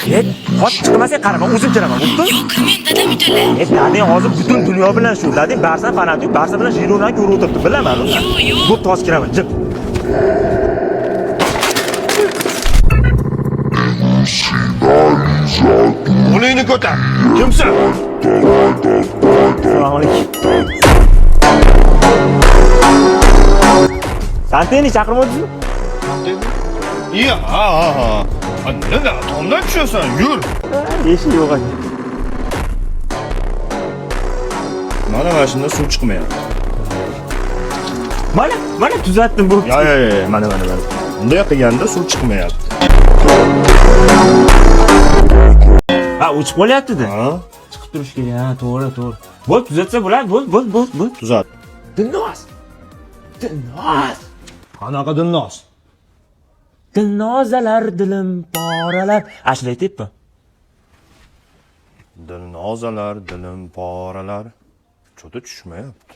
E, hozir chiqmasang qarama, o'zim kelaman, bo'ptimi? Yo'q, kirmang, dadam uydalar. E, dadang hozir butun dunyo bilan shu. Dadang Barsa fanati, Barsa bilan Jironani ko'rib o'tiribdi, bilaman uni. Yo'q, yo'q. Bo'pti, hozir kelaman, jim. Qo'lingni ko'tar. Kimsan? Assalomu alaykum. Santini chaqirmadingizmi? Iya, ha, ha, ha. Ha, Nima, tomdan tushasan, yur. Eshik yo'q ekan. Mana shunda suv chiqmayapti. Mana, mana tuzatdim bu. Ya, ya, ya, mana, mana, mana. Bunday qilganda suv chiqmayapti. Ha, o'chib qolyapti-da. Ha? Chiqib turish kerak. Ha, to'g'ri, to'g'ri. Bo'l, tuzatsa bo'ladi. Bo'l, bo'l, bo'l, bo'l. Tuzat. Dilnoz. Dilnoz. Qanaqa Dilnoz? Dilnozalar dilim poralar. Ashula aytyapti. Dilnozalar, dilim poralar. Cho'ta tushmayapti.